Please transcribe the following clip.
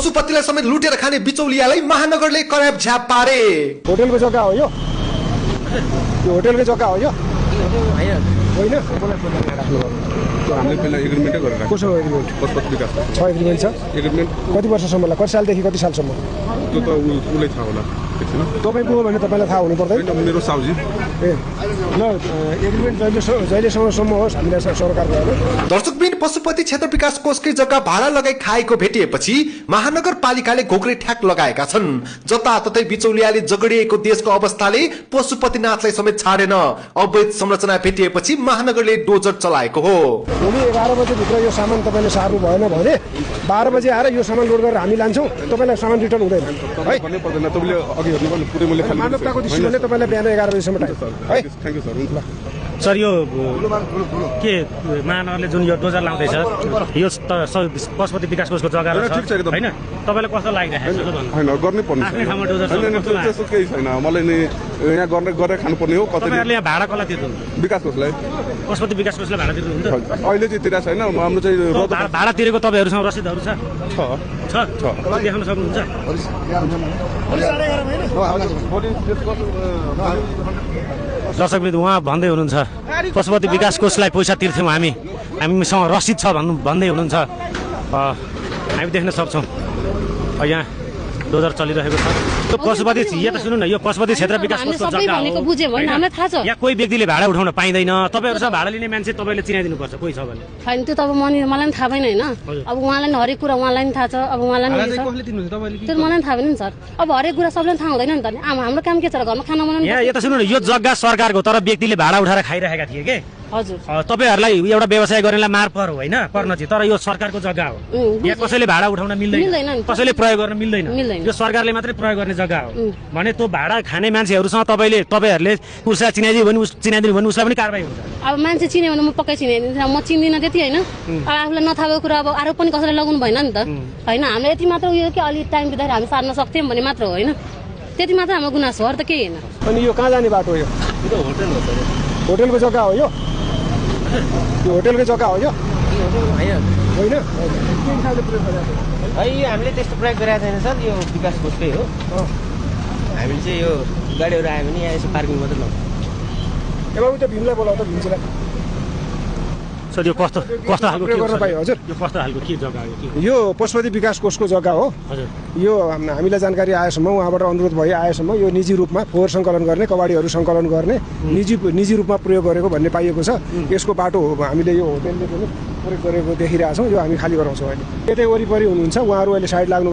पशुपतिलाई समेत लुटेर खाने बिचौलियालाई महानगरले कराप झ्याप पारे। होटलको जग्गा हो यो होटलको जग्गा हो यो होइन हामीले पहिला एग्रिमेन्टै गरेर राखेको कसो एग्रिमेन्ट पशुपति विकास छ एग्रिमेन्ट छ एग्रिमेन्ट कति वर्षसम्मलाई कति सालदेखि कति सालसम्म त्यो त उसलाई थाहा होला तपाईँको हो भने तपाईँलाई थाहा हुनु पर्दैन मेरो साउजी ए ल एग्रिमेन्ट जहिलेसम्म होस् हामीलाई सरकारले होइन। दर्शकबिन पशुपति क्षेत्र विकास कोषकै जग्गा भाडा लगाई खाएको भेटिएपछि महानगरपालिकाले घोक्रे ठ्याक लगाएका छन्। जताततै बिचौलियाले जगडिएको देशको अवस्थाले पशुपतिनाथलाई समेत छाडेन। अवैध संरचना भेटिएपछि महानगरले डोजर चलाएको हो। भोलि 11 बजेभित्र यो सामान तपाईँले सार्नु भएन भने 12 बजे आएर यो सामान लोड गरेर हामी लान्छौँ। तपाईँलाई सामान रिटर्न हुँदैन है भन्नै पर्दैन। तपाईँले अघि हेर्नु पुरै मैले खाली मानवताको दृष्टिले तपाईँलाई बिहान 11 बजीसम्म टाइम है। Thank you sir. हुन्छ सर यो के महानगरले जुन यो डोजर लाउँदैछ यो पशुपति विकास कोषको जग्गा ठिक छ एकदम होइन तपाईँलाई कस्तो लागिरहेको छ होइन गर्नै पर्ने आफ्नै ठाउँमा डोजर त्यस्तो केही छैन। मलाई नि यहाँ गरेर खानुपर्ने हो। कतै तपाईँहरूले यहाँ भाडा कसलाई तिर्नु विकास कोषलाई पशुपति विकास कोषलाई भाडा तिर्नुहुन्छ अहिले चाहिँ तिरेको छैन। हाम्रो चाहिँ भाडा तिरेको तपाईँहरूसँग रसिदहरू छ देखाउन सक्नुहुन्छ। दर्शकवृन्द उहाँ भन्दै हुनुहुन्छ पशुपति विकास कोषलाई पैसा तिर्थ्यौँ हामीसँग रसिद छ भन्दै हुनुहुन्छ। हामी देख्न सक्छौँ यहाँ डोजर चलिरहेको छ। यो पशुपति यहाँ त सुन्नु न यो पशुपति क्षेत्र विकास कोषको जग्गा हो। यहाँ कोही व्यक्तिले भाडा उठाउन पाइँदैन। तपाईँहरूसँग भाडा लिने मान्छे तपाईँले चिनाइदिनु पर्छ कोही छ भने। होइन त्यो त अब मलाई पनि थाहा भएन होइन। अब उहाँलाई नि हरेक कुरा उहाँलाई पनि थाहा छ। अब उहाँलाई त्यो मलाई पनि थाहा भएन नि सर। अब हरेक कुरा सबैलाई थाहा हुँदैन नि त। हाम्रो काम के छ र घरमा खाना बनाउनु। यहाँ त सुन्नु न यो जग्गा सरकारको तर व्यक्तिले भाडा उठाएर खाइरहेका थिए के हजुर। तपाईँहरूलाई एउटा व्यवसाय गर्नेलाई मार पर्यो होइन पर्न चाहिँ तर यो सरकारको जग्गा हो। यहाँ कसैले भाडा उठाउन मिल्दैन कसैले प्रयोग गर्न मिल्दैन। यो सरकारले मात्रै प्रयोग गर्ने जग्गा हो भने त्यो भाडा खाने मान्छेहरूसँग तपाईँहरूले उसलाई चिनाइदिनु भने उसलाई पनि कारबाही हुन्छ। अब मान्छे चिन्यो भने म पक्कै चिनाइदिन्छु। म चिन्दिनँ त्यति होइन। अब आफूलाई नथाहा भएको कुरा अब आरोप पनि कसैलाई लगाउनु भएन नि त होइन। हामीलाई यति मात्र उयो कि अलिक टाइम बित्दाखेरि हामी सार्न सक्थ्यौँ भने मात्र हो होइन। त्यति मात्र हाम्रो गुनासो हो अरू त केही होइन। अनि यो कहाँ जाने बाटो हो यो होटलको जग्गा हो यो होटलको जग्गा हो यो होइन हामीले त्यस्तो प्रयोग गरेका छैन सर। यो विकास कोषकै हो। हामीले चाहिँ यो गाडीहरू आयो भने यहाँ यसो पार्किङ मात्रै लगाउँछ। अब त्यो भीमलाई बोलाउ त भीमजीलाई सर यो कस्तो खालको गर्न पाइयो हजुर। यो कस्तो खालको के जग्गा हो यो पशुपति विकास कोषको जग्गा हो हजुर। यो हामीलाई जानकारी आएसम्म उहाँबाट अनुरोध भयो आएसम्म यो निजी रूपमा फोहोर सङ्कलन गर्ने कबाडीहरू सङ्कलन गर्ने निजी रूपमा प्रयोग गरेको भन्ने पाइएको छ। यसको बाटो हो हामीले यो होटेलले पनि प्रयोग गरेको देखिरहेछौँ। यो हामी खाली गराउँछौँ अहिले। यतै वरिपरि हुनुहुन्छ उहाँहरू अहिले साइड लाग्नु